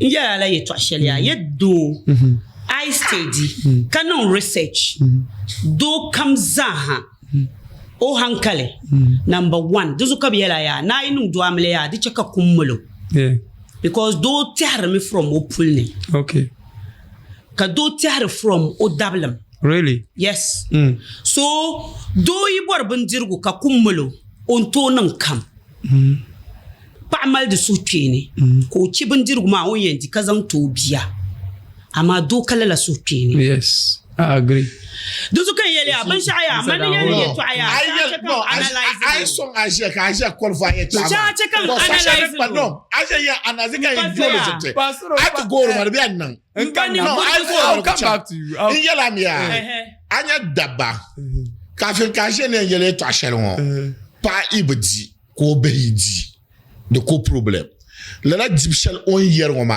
N yɛla la yɛtɔɣ shɛli yaa, yɛ doo a yi steady ka niŋ research, doo kam zaaha o hankali number one, di zuɣu ka bɛ yɛla yaa ni a yi niŋ doo amiliya yaa di chɛ ka kum mali o because doo tɛhirimi from o puli ni. Ka doo tɛhiri from o dabilim. Really? Yes. So doo yi bɔri bindirigu ka kum mali o, o ni tooi niŋ kam. Paɣa mali di suhukpeeni ka o chɛ bindirigu maa o ni yɛn di ka zaŋ ti o bia, amaa doo ka lala suhukpeeni. Yes, I agree. Di zuɣu ka n yɛli ya binshɛɣu yaa, mani yɛli yɛltɔɣa yaa, saa chɛ ka n analyse A yi sɔŋ a ʒiya ka a ʒiya qualify yɛltɔɣa maa. Saa chɛ ka n analyse li. No, a ʒiya yɛn analyse ka yɛn doli zipti. A ti goori ma di bɛ a niŋ. N ba No, a yi goori I'll ma di come ku back chaŋ. to you. N yɛla mi yaa, a nya dabba kafin ka a ʒiya ni yɛn yɛli yɛltɔɣa shɛli ŋɔ, paɣa yi bi di ka o bihi yi di, di ko problem. Lala dibu shɛli o ni yɛri ŋɔ maa.